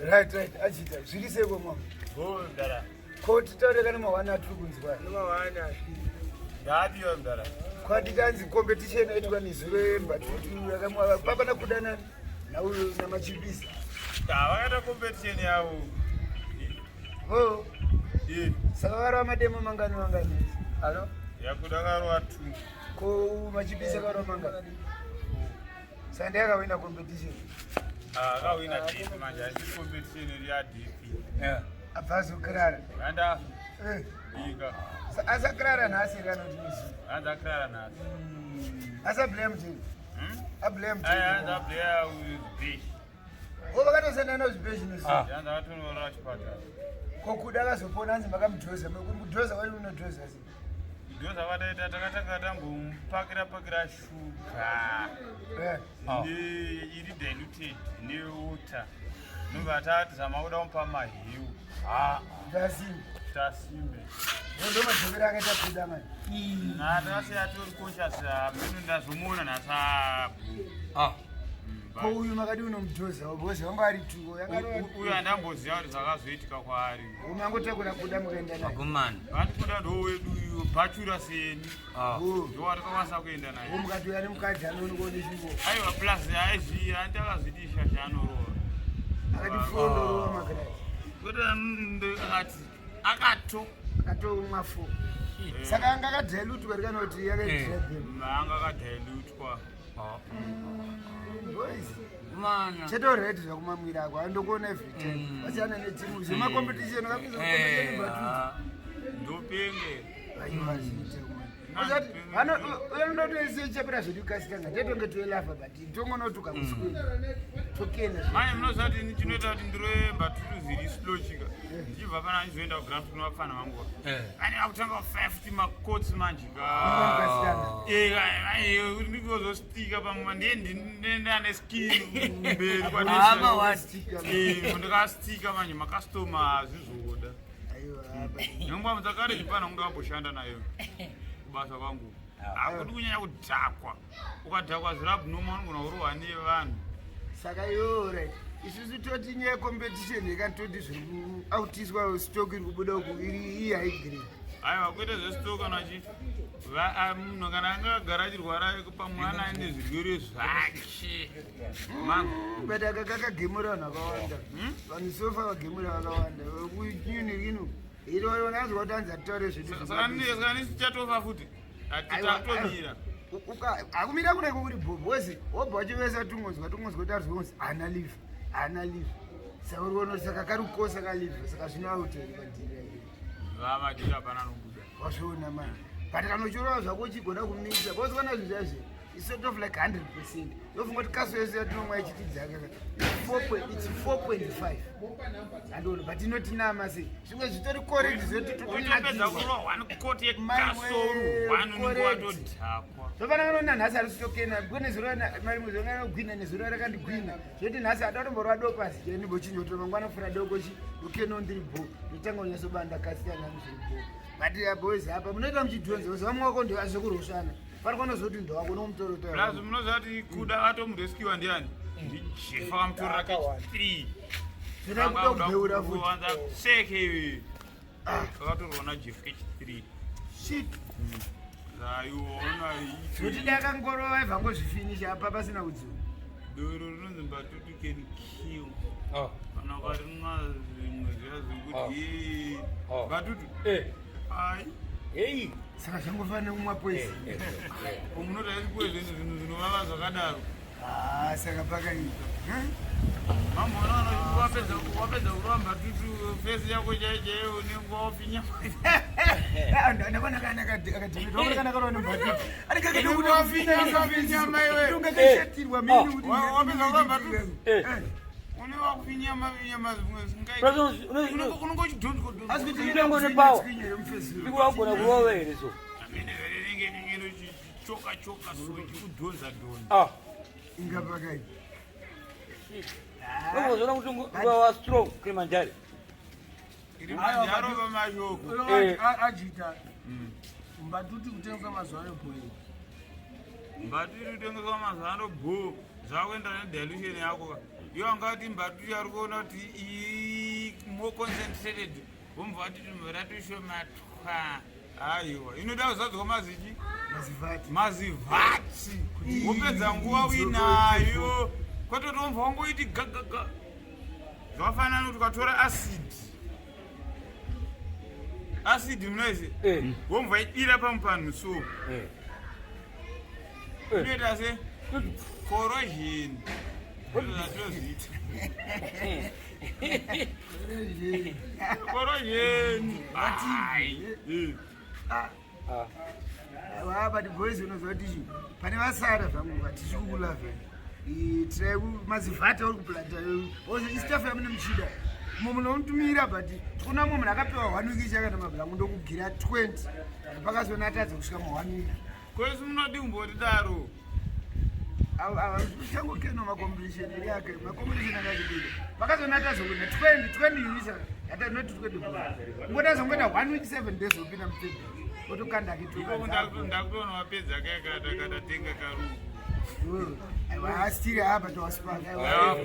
Right, right, achita zviri seko mama. Go mdara. Ko titaure kana mawana atiri kunzwa. Mawana. Ndadiwa mdara. Kwati kanzi competition yaitwa nezuro yembatutu yakamwa papa nakudanani nauyu namachipisa. Vakaita competition yavo. Oh. Saka vakarova mademo mangani mangani? Alo? Yakuda akarova two. Ko machipisa akarova mangani? Saka ndiye akawina competition. Ah, akawina DP manje haisi competition iri yaDP. Yeah. Abva azokirara. Anda. Eh. Ika. Asakrara nhasi here anoti mizi? Hanzi akrara nhasi. Asa blame team. Hmm? A blame Ayi team. hanzi ablaya with bitch. Ko vakatosiyana nazvipeshi nesu. Ah. Hanzi akatonora chipatara. Ko kuda akazopona hanzi makamudhoza. Kudhoza kwari unodhoza sei? Kudhoza kwataita takatanga tambomupakira pakira shuga. Eh. Ah. Iri diluted newater. Nobva tati zama kuda kumupa mahiu. Ah, tasimbe. Tasimbe. Ndo madzokero akaita kuda manje. Na takasiya tori conscious meno ndazomuona nhasi. Ah. Ko uyu makadi unomudhoza because wanga ari tuko. Uyu andamboziva kuti zvakazoitika kwaari. Unangotakura kuda mukaenda naye. Agumana. Vati kuda ndo wedu uyu bhachura seni. Ah. Ndo watakakwanisa kuenda naye. Uyu mukati uya nemukadzi anoonekwa une chimbo. Aiwa plus aizvi anti akazvidisha zvaanorova. Akati fondorova makadai. Kuti akati akato akatomwa fo. Saka anga akadilutwa kana kuti yakaidrebe. Anga akadilutwa. Boys. Mana. Cheto red zvakumamwira ako andokuona every time. Vasiyana netimu zvemacompetition akapinza competition but Ndopenge. aiwa zviite kumwe. Uzati vanotoisechepera zvedu kasitanga tetonge toelafa but tongonotuka kuswini tokena Manje munoziva kuti ini chinoita kuti ndirove mbatutu zviri slow chika. Ndichibva pana ndizoenda kuground kunovapfana vangu. Vane vakutanga 50 macots manje ka. Kasitanga. Ndikuzostika pamwe ndiye ndine skill mberi Hama wati. Ndikastika manje makastoma hazvizoda. Aiwa apa. Nyangwa mudzakare chipana kunge wamboshanda nayo kubasa kwangu. Hakudi kunyanya kudhakwa. Ukadhakwa zvirabnoma unogona kurohwa nevanhu. Saka iwewe right. Isusu toti nyaya yecompetition yekani toti zviri kuautiswa stock iri kubuda uku iri iyi high grade. Aiwa kwete zvesitoka kana chi munhu kana anga agara achirwara pamwe ana aine zvirwere zvake. But aka kakagemura vanhu vakawanda. Vanhu sofa vagemura vakawanda. Kunyuni rino. Iro vanazwa kuti anzi atitaure zvedu. Saka nisi tichatofa futi. Titatomira. Akumira kunenge kuri bhobhozi wobva wachivesa tungonzwa tungonzwa kuti arizonzi haana live haana live saka uri kuona kuti saka kari kukosa kalive saka zvino auteri padhiri Vamadhiri hapana anobuda. wazviona mani but kana uchirova zvako uchigona kumisa because kana zvinhu zvazve is sort of like 100% yofunga kuti kaso yese yatinomwa ichitidzaka its 4.5 andiona but inotinama sei zvimwe zvitori correct zvoti Uchapedza kurova one coat yekasoru one unenge watodhakwa. zvofanana nona nhasi ari kutokena kune zuva marimwe zuva anogwina nezuva rakandigwina zvoti nhasi adatomborova doko asi chee ndimbochinja kuti mangwana fura doko chi ndokena ndiri bho ndotanga kunyatsobanda kasitanga zviri bho but ya boys apa munoita muchidhonza uzi vamwe wako ndoazvekuroshana fari kwanozoti ndowako nomutorota Plus munoziva kuti kuda atomureskiwa ndiani? NdiJeff akamutorera kechi 3. kuda kubeura futi Wanza seke iwe. Akatorwa naJeff kechi 3. shit Aiona zvoti dai akangorova aibva ngozvifinisha apa pasina kudziwa Doro rinonzi mbatutu can kill. Ah. Kana ukarimwa zvimwe zviya zvekuti Ah. mbatutu. Eh. Ai. Hey. saka zvangofanira kumwa poison Munoti haisi poison zvinhu zvinovava zvakadaro. Ah, saka pakaipa Mamboona kana wapedza wapedza kurova mbatutu face yako chaiyo chaiyo unenge wafinya. ndakona kana akadhimira kana nembatiti Wafinya, akadekudafinyama iwe. kashatirwa Wapedza kurova mbatutu. Eh. Une wakufinya nyama zvimwe zvingaita. President, Unenge uchidhonzwa dhonzwa. Mitengo nepower. Ndikuwagona kurova here so. Amene rinenge rinenge richichoka choka so chikudhonza dhonza. Ah. ingapakaipa Unozoona kuti wa strong Kilimanjaro. Kilimanjaro vamashoko. Eh. Ajita mbatuti kutengeswa mazuva ano bhoyi. Mbatutu kutengeswa mazuva ano bho zvakuenderana nedilution yako. Iwo angati mbatutu ari kuona kuti iyi more concentrated, vomubva vati tumvura tushoma twa. Aiwa, inoda kuzadzwa mazichi? Mazivhati. Mazivhati. Wopedza nguva uinayo, kwatoti womva wangoiti gagaga. Zvakafanana nekuti ukatora acid, acid munoizi, womva idira pamupanhu so, inoita se corrosion. Ndozvatozviita corrosion. Ai. Ah, but boys, unoziva kuti chi pane vasara zvangu vatichi kukulavheni tirai mazivhata uri kuplanta istaff yamune muchida mumwe munomutumira, but tikuna mumwe munhu akapiwa one week ichakata mabhurangu ndokugira 20, pakazona atadza kusvika mu one week. Kwesi munodi kumbotidaro. Changokeno macompetition eri ake, macompetition akazvibida, pakazona atadza kuenda 20 20 units, ata not 20, ngotazongoenda one week, 7 days, wopinda muFebruary otokanda ake. Ikoko ndakutoona wapedza kaya katatenga karugu. Asitiri apa towasipaka. Aiwa,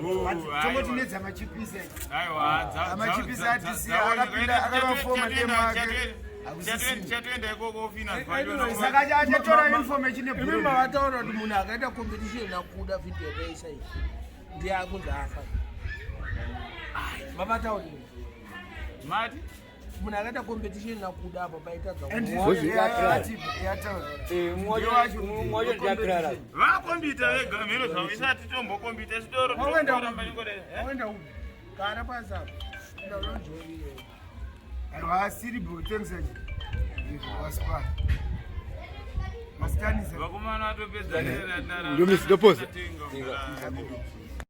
Tongoti aiwa. nedzamachipisa. Aiwa. Amachipisa atisiya, akapinda akavafoma demo ake. Hakusisina. Chatoenda ikoko ofina. Saka achatora information. Imi Nebhureni. mavataura kuti munhu akaita competition akuda vhidhiyo yakaisa iyi ndiye akunzi afa. Mavataurira Mati munhu akaita competition nakuda apa paitadza. Mwacho ndiyakrara. Vakombita vega mhino zvavo, isati tombokombita sitoro. Waenda upi? Waenda upi? Gara pasi apa, ndaunonjoiwe. Aiwa, asiri bhotengisa wasipaka masitanisa. Vakomana vatopedza. Ndopoza.